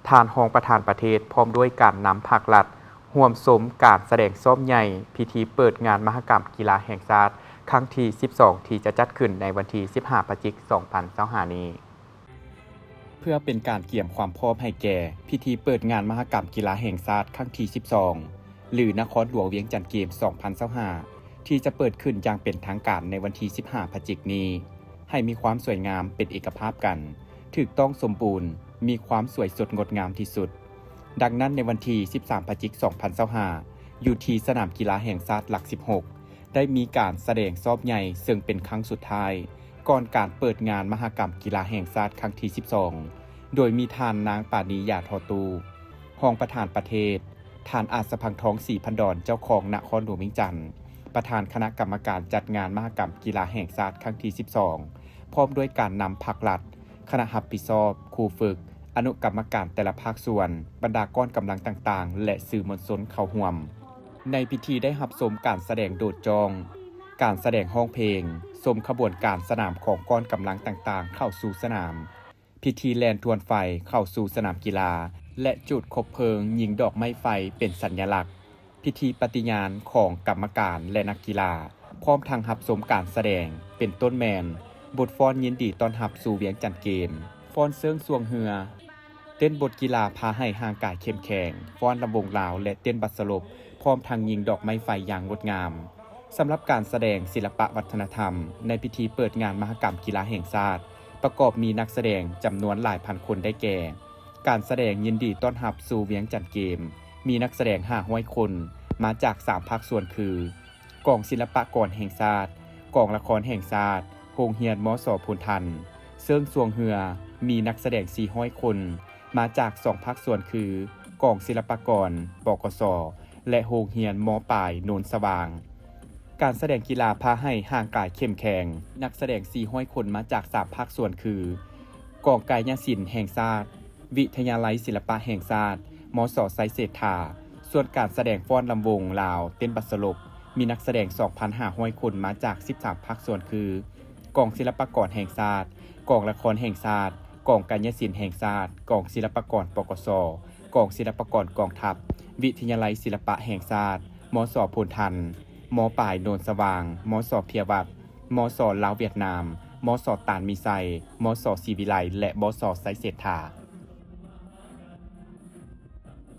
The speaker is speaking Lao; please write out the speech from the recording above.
ທ່ານຮອງປະທານປະເທດ ພ້ອມດ້ວຍການນຳພັກລັດ ຮ່ວມຊົມການສະແດງຊ້ອມໃຫຍ່ພິທີເປີດງານມະຫະກຳກິລາແຫ່ງຊາດຄັ້ງທີສິບສອງ ທີ່ຈະຈັດຂຶ້ນໃນວັນທີສິບຫ້າ ພະຈິກ ສອງພັນຊາວຫ້ານີ້. ເພື່ອເປັນການກຽມຄວາມພ້ອມໃຫ້ແກ່ພິທີເປີດງານມະຫະກຳກິລາແຫ່ງຊາດຄັ້ງທີສິບສອງ ຫຼື ນະຄອນຫຼວງວຽງຈັນເກມ ສອງພັນຊາວຫ້າ ທີ່ຈະເປີດຂຶ້ນຢ່າງເປັນທາງການໃນວັນທີສິບຫ້າ ພະຈິກນີ້ ໃຫ້ມີຄວາມສວຍງາມເປັນເອກະພາບກັນ, ຖືກຕ້ອງສົມບູນ, ມີຄວາມສວຍສົດງົດງາມທີ່ສຸດ. ດັ່ງນັ້ນ, ໃນວັນທີສິບສາມ ພະຈິກ ສອງພັນຊາວຫ້າ ຢູ່ທີ່ສະໜາມກິລາແຫ່ງຊາດຫຼັກສິບຫົກ ໄດ້ມີການສະແດງຊ້ອມໃຫຍ່ ເຊິ່ງເປັນຄັ້ງສຸດທ້າຍ ກ່ອນການເປີດງານມະຫະກຳກິລາແຫ່ງຊາດຄັ້ງທີສິບສອງ ໂດຍມີທ່ານນາງ ປານີ ຢາທໍ່ຕູ້ ຮອງປະທານປະເທດ, ທ່ານ ອາດສະພັງທອງ ສີພັນດອນ ເຈົ້າຄອງນະຄອນຫຼວງວຽງຈັນ ປະທານຄະນະກຳມະການຈັດງານມະຫະກຳກິລາແຫ່ງຊາດຄັ້ງທີສິບສອງ ພ້ອມດ້ວຍການນຳພັກລັດ, ຄະນະຮັບຜິດຊອບ, ຄູຝຶກ, ອະນຸກຳມະການແຕ່ລະພາກສ່ວນ, ບັນດາກ້ອນກຳລັງຕ່າງໆ ແລະ ສື່ມວນຊົນເຂົ້າຮ່ວມ. ໃນພິທີໄດ້ຮັບຊົມການສະແດງໂດດຈ້ອງ, ການສະແດງຮ້ອງເພງ, ຊົມຂະບວນການສະໜາມຂອງກ້ອນກຳລັງຕ່າງໆເຂົ້າສູ່ສະໜາມ, ພິທີແລ່ນທວນໄຟເຂົ້າສູ່ສະໜາມກິລາ ແລະ ຈູດຄົບເພີງ, ຍິງດອກໄມ້ໄຟເປັນສັນຍະລັກ, ພິທີປະຕິຍານຂອງກຳມະການ ແລະ ນັກກິລາ, ພ້ອມທັງຮັບຊົມການສະແດງ ເປັນຕົ້ນແມ່ນ ບົດຟ້ອນຍິນດີຕ້ອນຮັບສູ່ວຽງຈັນເກມ, ຟ້ອນເຊີງຊ່ວງເຮືອ, ເຕັ້ນບົດກິລາພາໃຫ້ຮ່າງກາຍເຂັ້ມແຂງ, ຟ້ອນລຳວົງລາວ ແລະ ເຕັ້ນບັດສະຫຼົບ, ພ້ອມທັງຍິງດອກໄມ້ໄຟຢ່າງງົດງາມ. ສຳລັບການສະແດງສິລະປະວັດທະນະທຳ ໃນພິທີເປີດງານມະຫະກຳກິລາແຫ່ງຊາດ ປະກອບມີນັກສະແດງຈຳນວນຫຼາຍພັນຄົນ ໄດ້ແກ່ ການສະແດງຍິນດີຕ້ອນຮັບສູ່ວຽງຈັນເກມ ມີນັກສະແດງຫ້າຮ້ອຍຄົນ ມາຈາກສາມພາກສ່ວນຄື ກອງສິລະປະກອນແຫ່ງຊາດ, ກອງລະຄອນແຫ່ງຊາດ, ໂຮງຮຽນ ມສ ໂພນທັນ, ເຊີງຊ່ວງເຮືອ ມີນັກສະແດງສີ່ຮ້ອຍຄົນ ມາຈາກສອງພາກສ່ວນຄື ກອງສິລະປະກອນ ປກສ ແລະ ໂຮງຮຽນ ມ.ປາຍ ໂນນສະຫວ່າງ. ການສະແດງກິລາພາໃຫ້ຮ່າງກາຍເຂັ້ມແຂງ, ນັກສະແດງສີ່ຮ້ອຍຄົນ ມາຈາກສາມພາກສ່ວນຄື ກອງກາຍຍະສິນແຫ່ງຊາດ, ວິທະຍາໄລສິລະປະແຫ່ງຊາດ, ມສ ໄຊເສດຖາ. ສ່ວນການສະແດງຟ້ອນລຳວົງລາວ, ເຕັ້ນບັດສະຫຼົບ, ມີນັກສະແດງສອງພັນຫ້າຮ້ອຍຄົນ ມາຈາກສິບສາມພາກສ່ວນຄື ກອງສິລະປະກອນແຫ່ງຊາດ, ກອງລະຄອນແຫ່ງຊາດ, ກອງກາຍຍະສິນແຫ່ງຊາດ, ກອງສິລະປະກອນ ປກສ, ກອງສິລະປະກອນກອງທັບ, ວິທະຍາໄລສິລະປະແຫ່ງຊາດ, ມສ ໂພນທັນ, ມ.ປາຍ ໂນນສະຫວ່າງ, ມສ ເພຍວັດ, ມສ ລາວຫວຽດນາມ, ມສ ຕານມີໄຊ, ມສ ສີວິໄລ ແລະ ມສ ໄຊເສດຖາ.